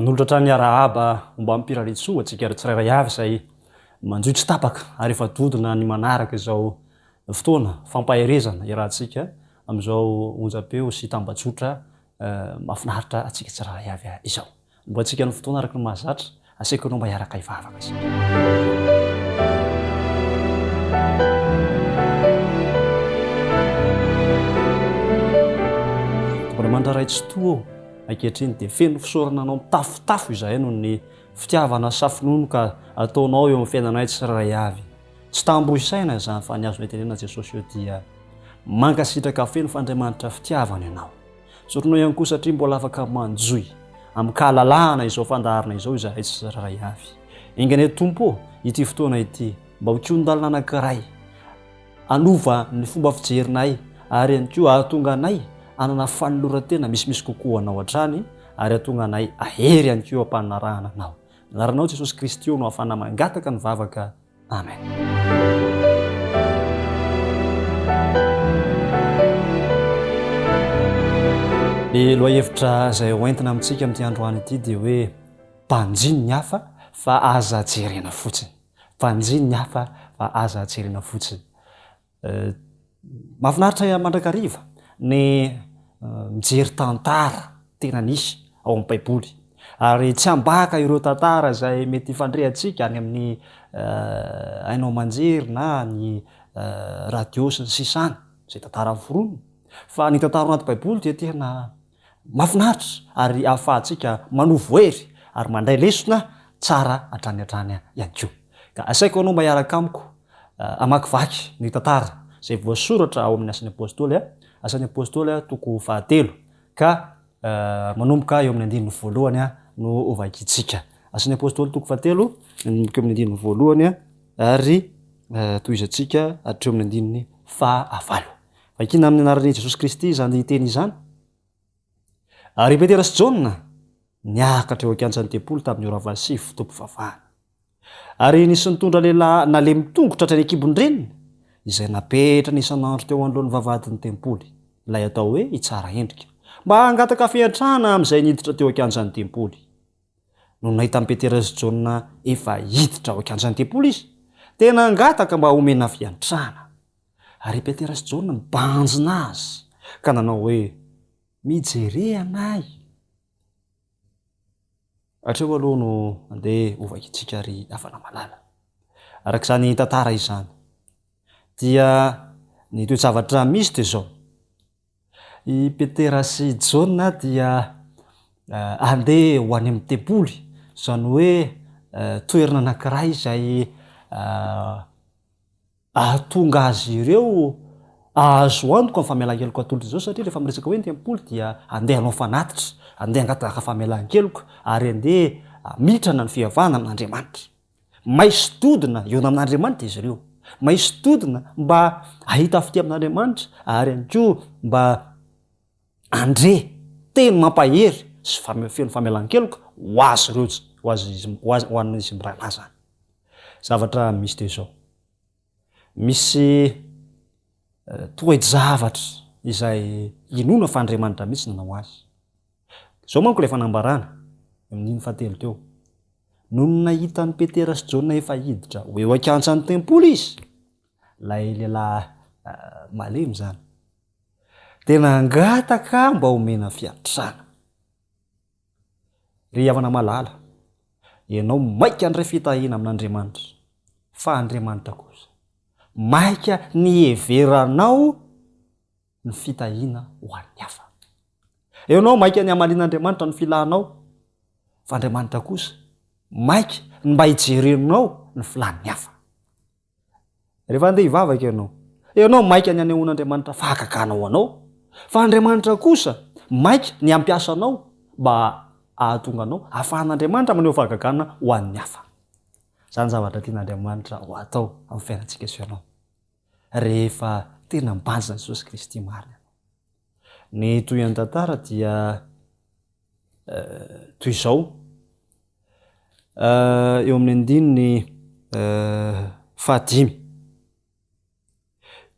Manolotra hatrany arahaba ombam-pirariantsoa antsika tsirairay avy izay manjohy tsy tapaka ary efa dodona ny manaraka izao fotoana fampaherezana iarahantsika amin'izao onjam-peo sy tambajotra mahafinaritra antsika tsirairay avy izao. Mba antsika ny fotoana araka ny mahazatra, asaiko anao mba hiaraka hivavaka isika. Tompo Andriamanitra Ray Tsitoha ô, ankehitriny dia feno fisaorana Anao mitafotafo izahay noho ny fitiavana safononoka ataonao eo amin'ny fiainanay tsirairay avy. Tsy tambo isaina izany fa ny azonay tenenina Jesosy eo dia mankasitraka feno fa Andriamanitra fitiavana Ianao. Tsorinao ihany koa satria mbola afaka manjohy amin-kahalalahana izao fandaharana izao izahay tsirairay avy. Enga anie Tompo ô, ity fotoana ity mba ho kihon-dalana anankiray hanova ny fomba fijerinay ary ihany koa hahatonga anay hanana fanoloran-tena misimisy kokoa ho Anao hatrany ary hahatonga anay hahery ihany koa am-panarahana Anao. Anaranao Jesosy Kristy ô no ahafahana mangataka ny vavaka. Amen. Ny lohahevitra izay hoentina amintsika amin'ity androany ity dia hoe banjino ny hafa fa aza jerena fotsiny. Banjino ny hafa fa aza jerena fotsiny. Mahafinaritra mandrakariva ny mijery tantara tena nisy ao amin'ny Baiboly. Ary tsy ambaka ireo tantara izay mety hifandrehantsika any amin'ny haino aman-jery na ny radio sy ny sisa any, izay tantara foronina. Fa ny tantara ao anaty Baiboly dia tena mahafinaritra ary ahafahantsika manovo hery ary mandray lesona tsara hatrany hatrany ihany koa. Ka asaiko anao mba hiaraka amiko hamakivaky ny tantara izay voasoratra ao amin'ny Asan'ny Apostoly, Asan'ny Apostoly toko fahatelo, ka manomboka eo amin'ny andininy voalohany no hovakintsika. Asan'ny Apostoly toko fahatelo, manomboka eo amin'ny andininy voalohany ary tohizantsika hatreo amin'ny andininy fahavalo. Vakina amin'ny anaran'i Jesosy Kristy izany teny izany. Ary i Petera sy Jaona niakatra eo an-kianjan'ny tempoly tamin'ny ora fahasivy fotoam-pivavahana. Ary nisy nitondra lehilahy nalemy tongotra hatrany an-kibon-dreniny, izay napetrany isan'andro teo anoloan'ny vavahadin'ny tempoly, ilay atao hoe Itsaraendrika, mba hangataka fiantrana amin'izay niditra teo an-kianjan'ny tempoly. Nony nahita an'i Petera sy Jaona efa hiditra ao an-kianjan'ny tempoly izy, dia nangataka mba homena fiantrana. Ary i Petera sy Jaona nibanjina azy, ka nanao hoe, Mijere anay! Hatreo aloha no andeha hovakintsika ry havana malala. Araka izany tantara izany, dia ny toe-javatra misy dia izao, I Petera sy Jaona dia handeha ho any amin'ny tempoly, izany hoe toerana anankiray izay Hahatonga azy ireo hahazo antoka ny famelan-keloka atolotra izy ireo, satria rehefa miresaka hoe ny tempoly dia handeha hanao fanatitra, handeha hangataka famelan-keloka, ary handeha hamitrana ny fihavahana amin'Andriamanitra. Maisododona hihaona amin'Andriamanitra izy ireo. Maisododona mba hahita fitia amin'Andriamanitra, ary ihany koa mba handre teny mampahery sy feno famelan-keloka ho azy ireo, ho azy, ho an'izy mirahalahy izany. Zavatra misy dia izao, misy toe-javatra izay inoana fa Andriamanitra mihitsy nanao azy. Izao manko ilay fanambarana, andininy fahatelo teo. Nony nahita an'i Petera sy Jaona efa hiditra ho eo an-kianjan'ny tempoly izy, ilay lehilahy malemy izany, dia nangataka mba homena fiantrana. Ry havana malala, ianao maika handray fitahiana amin'Andriamanitra, fa Andriamanitra kosa maika ny hiheveranao ny fitahiana ho an'ny hafa. Ianao maika ny hamalian'Andriamanitra ny filanao, fa Andriamanitra kosa maika ny mba hijerenao ny filan'ny hafa. Rehefa handeha hivavaka ianao, ianao maika ny hanehoan'Andriamanitra fahagagana ho anao, fa Andriamanitra kosa maika ny hampiasa anao mba hahatonga anao hahafahan'Andriamanitra maneho fahagagana ho an'ny hafa. Izany zavatra tian'Andriamanitra ho atao amin'ny fiainantsika sy ianao, rehefa tena mibanjina an'i Jesosy Kristy marina ianao. Ny tohin'ny tantara dia toy izao, eo amin'ny andininy fahadimy.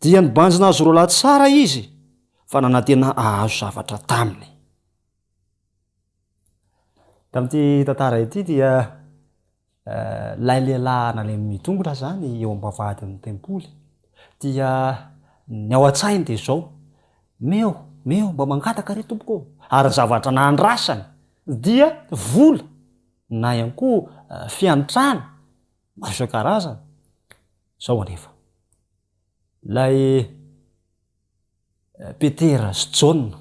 Dia nibanjina azy roalahy tsara izy fa nanantena hahazo zavatra taminy. Tamin'ity tantara ity dia ilay lehilahy nalemy tongotra izany eo am-bavahadin'ny tempoly dia ny ao an-tsainy dia izao, Meo, meo, mba mangataka re tompoko ô! Ary ny zavatra nandrasany dia vola na ihany koa fiantrana maro isan-karazany. Izao anefa, ilay Petera sy Jaona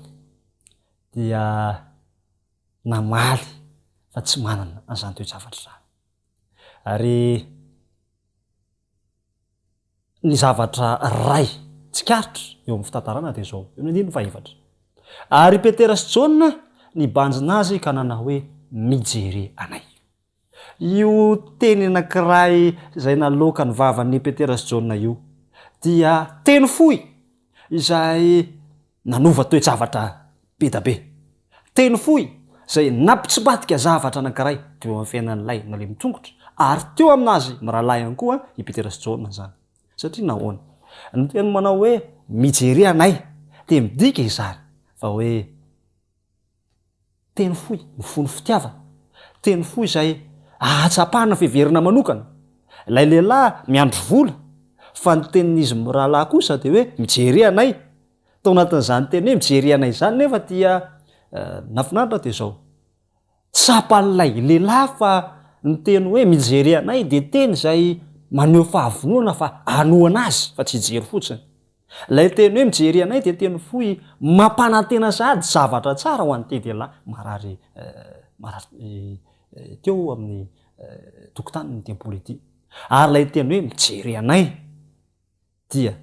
dia namaly fa tsy manana an'izany toe-javatra izany. Ary ny zavatra iray tsikaritra eo amin'ny fitantarana dia izao, eo amin'ny andininy fahefatra. Ary Petera sy Jaona nibanjina azy ka nanao hoe, Mijere anay. Io teny anankiray izay naloaka ny vavan'i Petera sy Jaona io dia teny fohy izay nanova toe-javatra be da be. Teny fohy izay nampitsimbadika zavatra anankiray teo amin'ny fiainan'ilay nalemy tongotra ary teo aminazy mirahalahy ihany koa i Petera sy Jaona izany. Satria nahoana? Ny teny manao hoe mijere anay dia midika izany fa hoe Teny fohy, mifono fitiavana. Teny fohy izay ahatsapana fiheverana manokana. Ilay lehilahy miandry vola, fa ny tenin'izy mirahalahy kosa dia hoe mijere anay. Tao anatin'izany teny hoe mijere anay izany nefa dia nahafinaritra dia izao, tsapan'ilay lehilahy fa ny teny hoe mijere anay dia teny izay maneho fahavononana fa hanohana azy fa tsy hijery fotsiny. Ilay teny hoe mijery anay dia teny fohy mampanantena sahady zavatra tsara ho an'ity lehilahy marary marary teo amin'ny tokotanin'ny tempoly ity. Ary ilay teny hoe mijery anay dia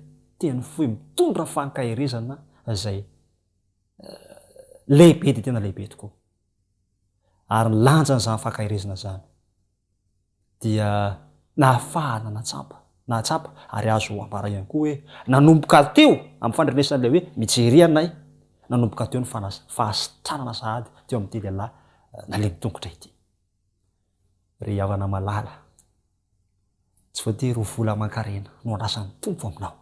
teny fohy mitondra fankaherezana izay lehibe dia tena lehibe tokoa. Ary ny lanjan'izany fankaherezana izany dia nahafahana natsampa, nahatsapa ary azo ambara ihany koa hoe nanomboka teo amin'ny fandrenesana ilay hoe mijery anay, nanomboka teo ny fahasitranana sahady teo amin'ity lehilahy nalemy tongotra ity. Ry havana malala, tsy voatery ho vola aman-karena no andrasan'ny Tompo aminao,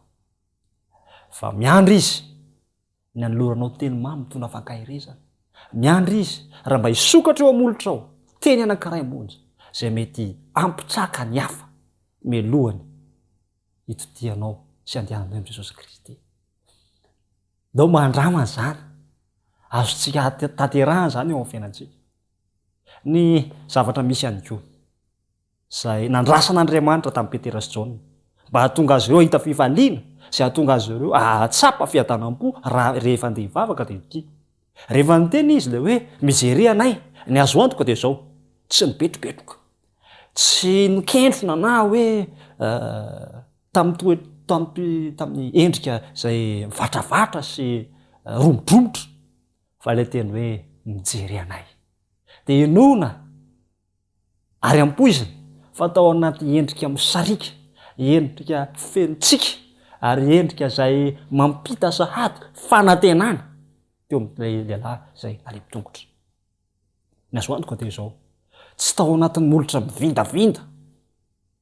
fa miandry Izy Ny anoloranao teny mamy mitondra fankaherezana. Miandry Izy raha mba hisokatra eo amolotrao teny anankiray monja izay mety hampitsaka ny hafa mialohany hitodihanao sy handehananao amin'i Jesosy Kristy. Ndao mba handramana izany. Azontsika tanterahana izany eo amin'ny fiainantsika. Ny zavatra misy ihany koa. izay nandrasan'Andriamanitra tamin'i Petera sy Jaona, mba hahatonga azy ireo hahita fifaliana sy hahatonga azy ireo hahatsapa fiadanam-po raha rehefa handeha hivavaka dia ity. Rehefa niteny izy ilay hoe mijere anay, ny azo antoka dia izao, tsy nibetrobetroka, tsy nikentrona na hoe tamin'ny toe tamin'ny tamin'ny endrika izay mivatravatra sy romodromotra, fa ilay teny hoe mijere anay. Dia inoana Ary ampoizina fa tao anaty endrika misariaka, endrika feno tsiky ary endrika izay mampita sahady fanantenana teo amin'ilay lehilahy izay nalemy tongotra. Ny azo antoka dia izao, tsy tao anatin'ny molotra mivindavinda,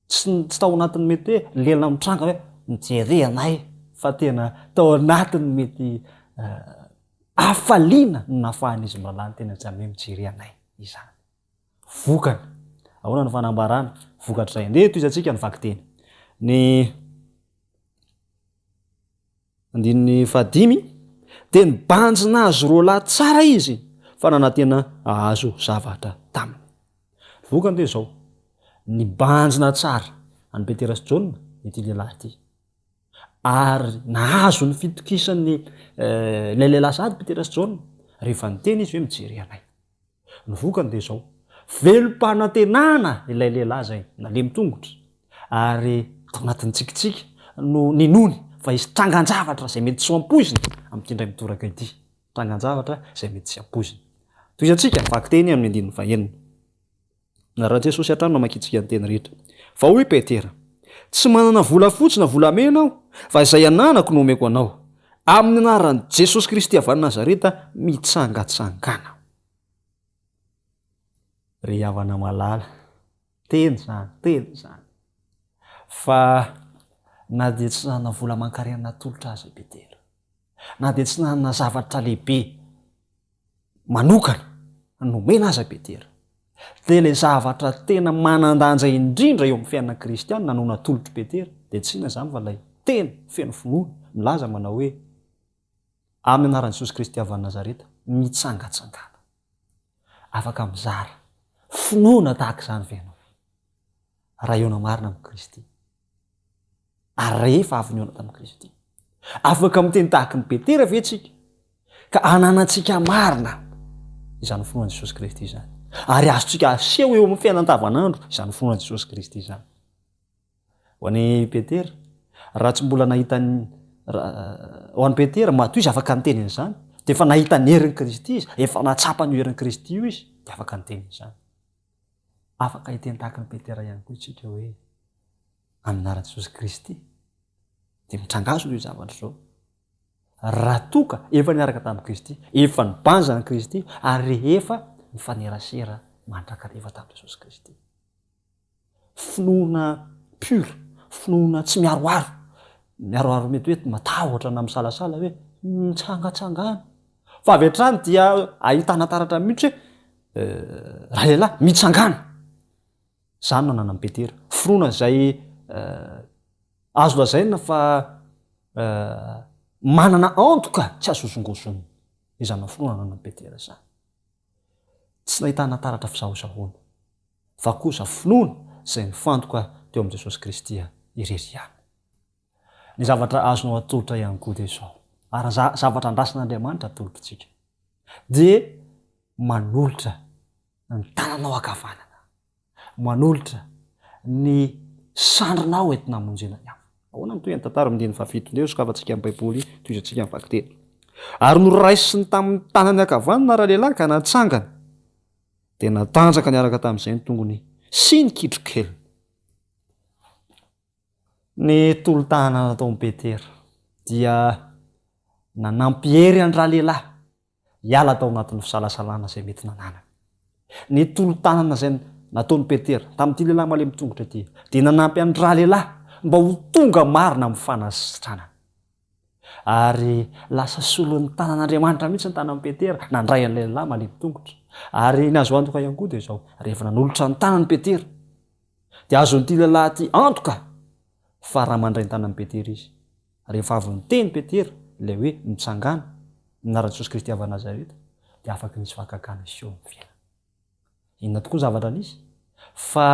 tsy tsy tao anatin'ny mety hoe lela mitranga hoe mijere anay fa tena tao anatin'ny mety hafaliana no nahafahan'izy mirahalahy niteny an'izany hoe mijere anay izany. Vokany. Ahoana ny fanambarana vokatr'izay? Andeha tohizantsika ny vakiteny. Ny andininy fahadimy dia nibanjina azy roalahy tsara izy fa nanantena hahazo zavatra taminy. Vokany dia izao, nibanjina tsara an'i Petera sy Jaona ity lehilahy ity. Ary nahazo ny fitokisan'ny eh, ilay lehilahy sahady Petera sy Jaona rehefa niteny izy hoe mijery anay. Ny vokany dia izao, velom-panantenana ilay lehilahy izay nalemy tongotra, ary tao anatin'ny tsikitsiky no ninoany fa hisy trangan-javatra izay mety tsy ho ampoizina amin'ity indray mitoraka ity. Trangan-javatra izay mety tsy ampoizina. Tohizantsika ny vakiteny amin'ny andininy fahenina. Raha Jesosy hatrany no amakiantsika ny teny rehetra. Fa hoy Petera, Tsy manana volafotsy na volamena aho, fa izay ananako no omeko anao. Amin'ny anaran'i Jesosy Kristy avy any Nazareta, mitsangatsangàna. Ry havana malala, teny izany, teny izany. Fa na dia tsy nanana vola aman-karena natolotra aza i Petera, na dia tsy nanana zavatra lehibe manokana nomena aza i Petera. Dia ilay zavatra tena manan-danja indrindra eo amin'ny fiainana kristiana no natolotr'i Petera, dia tsy inona izany fa ilay teny feno finoana milaza manao hoe, Amin'ny anaran'i Jesosy Kristy avy any Nazareta, mitsangantsangana. Afaka mizara finoana tahaka izany ve ianao? Raha hihaona marina amin'i Kristy. Ary rehefa avy nihaona tamin'i Kristy. Afaka miteny tahaka an'i Petera ve isika? Ka ananantsika marina izany finoan'i Jesosy Kristy izany. Ary azontsika aseho eo amin'ny fiainana andavanandro izany finoan'i Jesosy Kristy izany. Ho an'i Petera, raha tsy mbola nahita ny, ho an'i Petera, matoa izy afaka niteny an'izany, dia efa nahita ny herin'i Kristy izy, efa nahatsapa an'io herin'i Kristy io izy, dia afaka niteny an'izany. Afaka hiteny tahaka an'i Petera ihany koa isika hoe, amin'ny anaran'i Jesosy Kristy, dia mitranga azy ireo zavatra izao. Raha toa ka efa niaraka tamin'i Kristy, efa nibanjina an'i Kristy, ary rehefa nifanerasera mandrakariva tamin'i Jesosy Kristy. Finoana pure, finoana tsy miharoharo, miharoharo mety hoe matahotra na misalasala hoe mitsangatsangana, fa avy hatrany dia ahitana taratra mihitsy hoe ralehilahy mitsangàna, izany no ananan'i Petera, finoana izay azo lazaina fa manana antoka tsy azo hozongozonina, izany finoana ananan'i Petera izany, tsy nahitana taratra fizahozahoana. fa kosa finoana izay nifantoka teo amin'i Jesosy Kristy irery ihany. Ny zavatra azonao atolotra ihany koa dia izao, ary ny zavatra andrasan'Andriamanitra atolotritsika, dia manolotra ny tananao ankavanana, manolotra ny sandrinao entina hamonjena ny hafa. Ahoana no tohin'ny tantara amin'ny andininy fahafito? Ndeha hosokafantsika ny Baiboly, tohizantsika ny vakiteny. Ary noraisiny tamin'ny tanany ankavanana ralehilahy ka natsangany. Dia natanjaka niaraka tamin'izay ny tongony sy ny kitrokeliny. Ny tolo-tanana nataon'i Petera dia nanampy hery an-dralehilahy hiala tao anatin'ny fisalasalana izay mety nananany. Ny tolo-tanana izay nataon'i Petera tamin'ity lehilahy malemy tongotra ity dia nanampy an-dralehilahy mba ho tonga marina amin'ny fanasitranana. Ary lasa solon'ny tanan'Andriamanitra mihitsy ny tanan'i Petera, nandray an'ilay lehilahy malemy tongotra. Ary ny azo antoka ihany koa dia izao, rehefa nanolotra ny tanany Petera, dia azon'ity lehilahy ity antoka fa raha mandray ny tanan'i Petera izy, rehefa avy niteny Petera ilay hoe mitsangàna, ny anaran'i Jesosy Kristy avy any Nazareta, dia afaka nisy fahagagana hiseho amin'ny fiainany. Inona tokoa ny zavatra nisy? Fa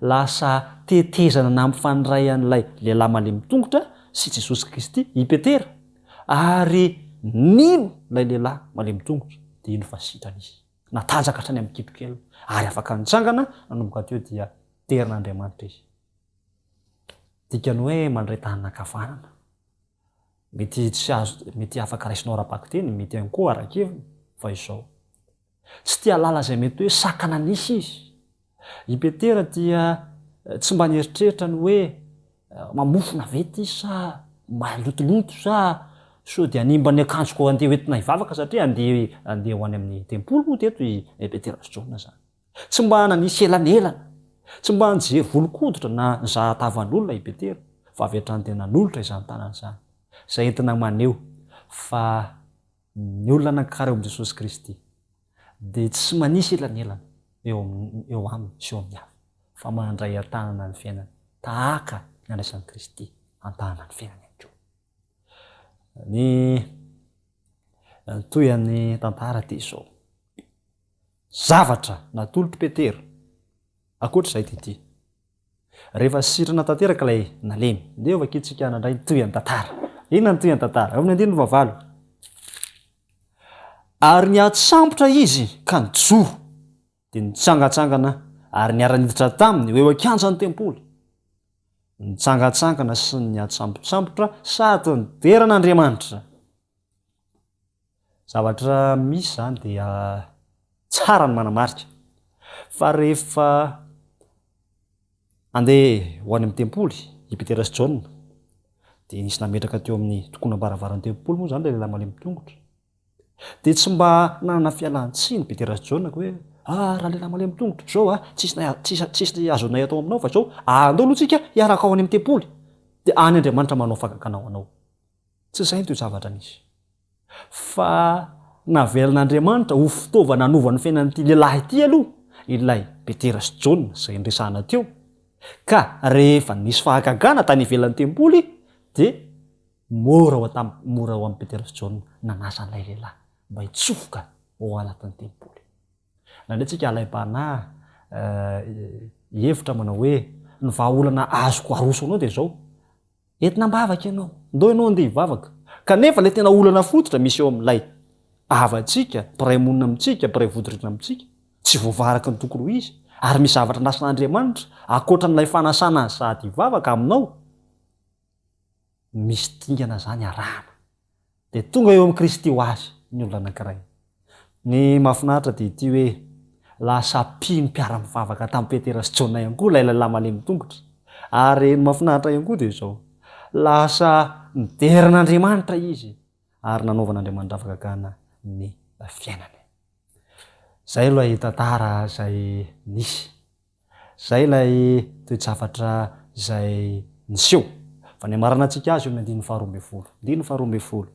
lasa tetezana nampifandray an'ilay lehilahy malemy tongotra sy Jesosy Kristy i Petera, ary nino ilay lehilahy malemy tongotra, dia ino fa sitrana izy. Natanjaka hatrany amin'ny kitrokeliny, ary afaka nitsangana, nanomboka teo dia terin'Andriamanitra izy. Dikany hoe mandray tanana ankavanana. Mety tsy azo, mety afaka raisinao ara-bakiteny, mety ihany koa ara-keviny, fa izao. Tsy te hahalala izay mety hoe sakana nisy izy. I Petera dia tsy mba nieritreritra ny hoe mamofona ve ity sa malotoloto sa sao dia hanimba ny akanjoko andeha hoentina hivavaka satria andeha andeha ho any amin'ny tempoly moa teto i Petera sy Jaona izany. Tsy mba nanisy elanelana, tsy mba nijery volon-koditra na nizaha tavan'olona i Petera fa avy hatrany dia nanolotra izany tanana izany, izay entina maneho fa Ny olona nankareo amin'i Jesosy Kristy dia tsy manisy elanelana eo amin'ny eo aminy sy eo amin'ny hafa, fa mandray an-tanana ny fiainany tahaka ny andraisan'i Kristy an-tanana ny fiainany ihany koa. Ny tohin'ny tantara dia izao. Zavatra natolotr'i Petera, ankoatra izay dia ity. Rehefa sitrana tanteraka ilay nalemy. Ndeha hovakintsika nandray ny tohin'ny tantara. Inona ny tohin'ny tantara? Eo amin'ny andininy fahavalo. Ary niantsambotra izy ka nijoro, dia nitsangantsangana ary niara-niditra taminy ho eo an-kianjan'ny tempoly. Nitsangantsangana sy niantsambotsambotra sady nidera an'Andriamanitra. Zavatra misy izany dia tsara ny manamarika fa rehefa handeha ho any amin'ny tempoly i Petera sy Jaona dia nisy nametraka teo amin'ny tokonam-baravaran'ny tempoly moa izany ilay lehilahy malemy tongotra. Dia tsy mba nanana fialan-tsiny Petera sy Jaona hoe ah ralehilahy malemy tongotra izao ah tsisy tsisy tsisy azonay atao aminao fa izao andao aloha tsika hiaraka ao any amin'ny tempoly dia any Andriamanitra manao fagagana ho anao. Tsy izay ny toe-javatra nisy. Fa navelan'Andriamanitra ho fitaovana hanova ny fiainan'ity lehilahy ity aloha. ilay Petera sy Jaona izay niresahana teo, ka rehefa nisy fahagagana tany ivelan'ny tempoly dia mora ho tam mora ho amin'i Petera sy Jaona nanasa an'ilay lehilahy mba hitsofoka ho ao anatin'ny tempoly. Indraindray tsika alaim-panahy hihevitra manao hoe ny vahaolana azoko aroso anao dia izao, Entina am-bavaka ianao. Ndao ianao andeha hivavaka. Kanefa ilay tena olana fototra misy eo amin'ilay havantsika, mpiray monina amintsika, mpiray vodirindrina amintsika, tsy voavaha araka ny tokony ho izy, ary misy zavatra andrasan'Andriamanitra ankoatra an'ilay fanasana azy sahady hivavaka aminao. Misy dingana izany arahana. Dia tonga eo amin'i Kristy ho azy ny olona anankiray. Ny mahafinaritra dia ity hoe, lasa mpino mpiara-mivavaka tamin'i Petera sy Jaona ihany koa ilay lehilahy malemy tongotra. Ary ny mahafinaritra ihany koa dia izao, lasa nidera an'Andriamanitra izy ary nanaovan'Andriamanitra fahagagana ny fiainany. Izay ilay tantara izay nisy. Izay ilay toe-javatra izay niseho. Fa ny hamaranantsika azy eo amin'ny andininy faharoa ambin'ny folo. Andininy faharoa ambin'ny folo.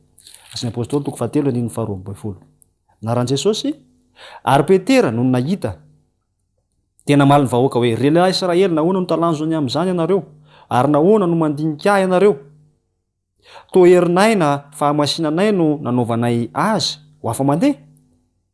Asan'ny Apostoly toko fahatelo andininy faharoa ambin'ny folo. Anaran'i Jesosy, Ary Petera, nony nahita, dia namaly ny vahoaka hoe, Ry lehilahy Israely, nahoana no talanjona ny amin'izany ianareo? Ary nahoana no mandinika ahy ianareo? Toa herinay na fahamasinanay no nanaovanay azy ho afa-mandeha?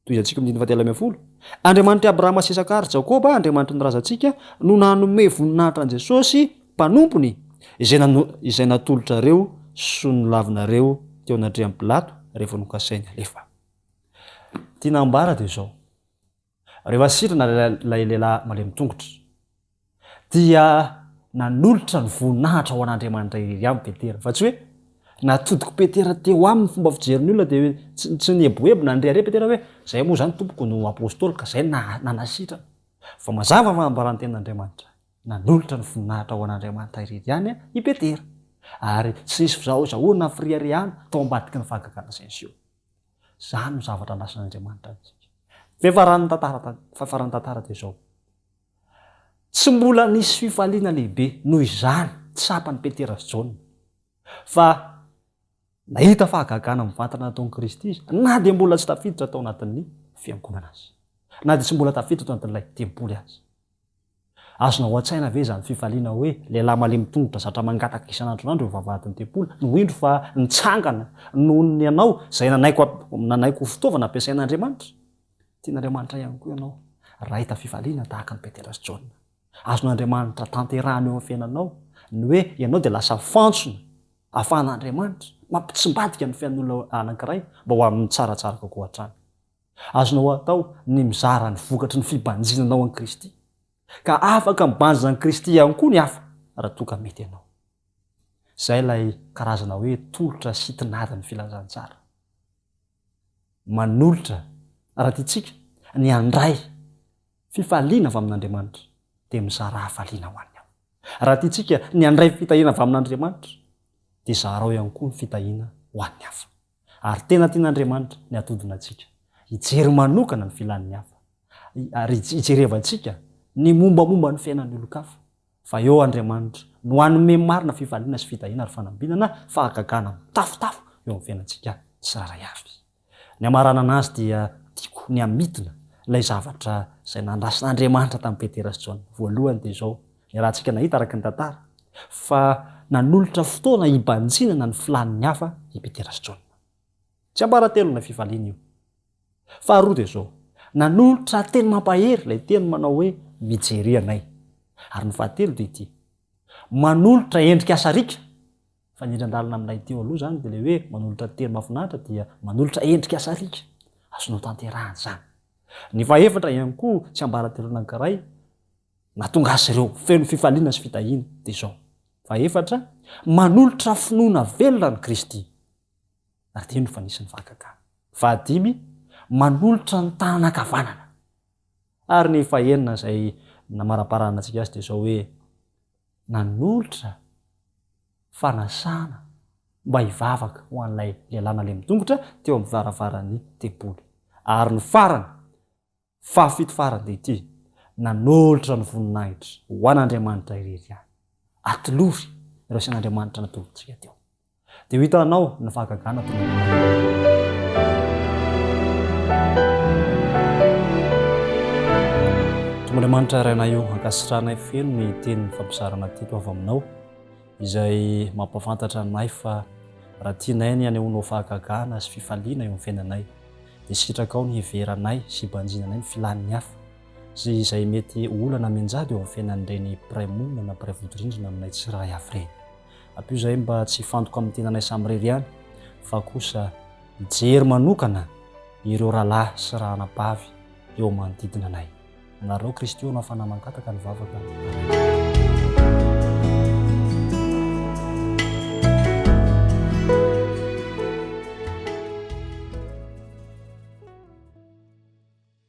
Tohizantsika amin'ny andininy fahatelo ambin'ny folo. Andriamanitr'i Abrahama sy Isaka ary Jakoba, Andriamanitry ny razantsika, no nanome voninahitra an'i Jesosy, Mpanompony, izay nano, izay natolotrareo sy nolavinareo teo anatrehan'i Pilato rehefa nokasainy halefa. Tiana hambara dia izao. Rehefa sitrana ilay lehilahy malemy tongotra, dia nanolotra ny voninahitra ho an'Andriamanitra irery ihany Petera. Fa tsy hoe natodik'i Petera teo aminy ny fomba fijerin'ny olona dia tsy, tsy nieboebo na nirehareha Petera hoe zay moa izany tompoko no apostoly ka zay nanasitrana. Fa mazava ny fanambaran'ny tenin'Andriamanitra. Nanolotra ny voninahitra ho an'Andriamanitra irery ihany i Petera. Ary tsy nisy fizahozahoana na fireharehana tao ambadiky ny fahagagana izay niseho. Izany no zavatra andrasan'Andriamanitra amintsika. Fiafaran'ny tantara, fiafaran'ny tantara dia izao. Tsy mbola nisy fifaliana lehibe noho izany tsapan'i Petera sy Jaona fa nahita fahagagana mivantana nataon'i Kristy izy, na dia mbola tsy tafiditra tao anatin'ny fiangonana aza, na dia tsy mbola tafiditra tao anatin'ilay tempoly aza. Azonao an-tsaina ve izany fifaliana hoe lehilahy malemy tongotra zatra mangataka isan'andron'andro eo vavahadin'ny tempoly no indro fa nitsangana noho ny anao izay nanaiky nanaiky ho fitaovana ampiasain'Andriamanitra? Tian'Andriamanitra ihany koa ianao raha hahita fifaliana tahaka an'i Petera sy Jaona. Azon'Andriamanitra tanterahina eo amin'ny fiainanao ny hoe ianao dia lasa fantsona ahafahan'Andriamanitra mampitsimbadika ny fiainan'olona anankiray mba ho amin'ny tsaratsara kokoa hatrany. Azonao atao ny mizara ny vokatry ny fibanjinanao an'i Kristy, ka afaka mibanjina an'i Kristy ihany koa ny hafa raha toa ka mety ianao. Izay ilay karazana hoe tolotra sy tinadin'ny filazantsara. Manolotra, raha tiantsika, ny handray fifaliana avy amin'Andriamanitra, dia mizara hafaliana ho an'ny hafa. Raha tiantsika ny handray fitahiana avy amin'Andriamanitra, dia zarao ihany koa ny fitahiana ho an'ny hafa. Ary tena tian'Andriamanitra ny hatodina antsika hijery manokana ny filan'ny hafa, ary hijerevantsika ny mombamomba ny fiainan'ny olon-kafa, fa eo Andriamanitra no hanome marina fifaliana sy fitahiana ary fanambinana fahagagana mitafotafo eo amin'ny fiainantsika tsirairay avy. Ny hamaranana azy dia tiako ny hamidina ilay zavatra izay nandrasan'Andriamanitra tamin'i Petera sy Jaona. Voalohany dia izao, Niarahantsika nahita araka ny tantara fa nanolotra fotoana hibanjinana ny filàn'ny hafa i Petera sy Jaona. Tsiambaratelon'ilay fifaliana io. Faharoa dia izao, nanolotra teny mampahery ilay teny manao hoe mijery anay. Ary ny fahatelo dia ity, manolotra endrika sariaka, fa ny indran-dalana amin'ilay teo aloha izany dia ilay hoe manolotra teny mahafinaritra dia manolotra endrika sariaka. Azonao tanterahana izany. Ny fahefatra ihany koa tsiambaratelo anankiray, Nahatonga azy ireo feno fifaliana sy fitahiana dia izao, Fahefatra, manolotra finoana velona an'i Kristy, ary dia indro fa nisy ny fahagagana. Fahadimy, manolotra ny tanana ankavanana. Ary ny fahenina izay namaraparana antsika azy dia izao hoe, nanolotra fanasana mba hivavaka ho an'ilay lehilahy nalemy tongotra teo amin'ny varavaran'ny tempoly. Ary ny farany, Fahafito farany dia ity, nanolotra ny voninahitra ho an'Andriamanitra irery ihany. Atolory ireo sain'Andriamanitra natolotrtsika teo. Dia ho hitanao ny fahagagana ataon'Andriamanitra. Tompo Andriamanitra Rainay o, ankasitrahanay feno ny teny nifampizarana teto avy aminao, izay mampahafantatra anay fa raha tianay ny hanehoanao fahagagana sy fifaliana eo amin'ny fiainanay, dia sitrakao ny hiheveranay sy hibanjinanay ny filan'ny hafa sy izay mety ho olana mianjady eo amin'ny fiainan'ireny mpiray monina na mpiray vodirindrina aminay tsirairay avy ireny. Ampio izahay mba tsy hifantoka amin'ny tenanay samirery ihany, fa kosa hijery manokana ireo rahalahy sy rahanabavy eo manodidina anay. Anareo Kristy ô no afana mangataka ny vavaka. Amen.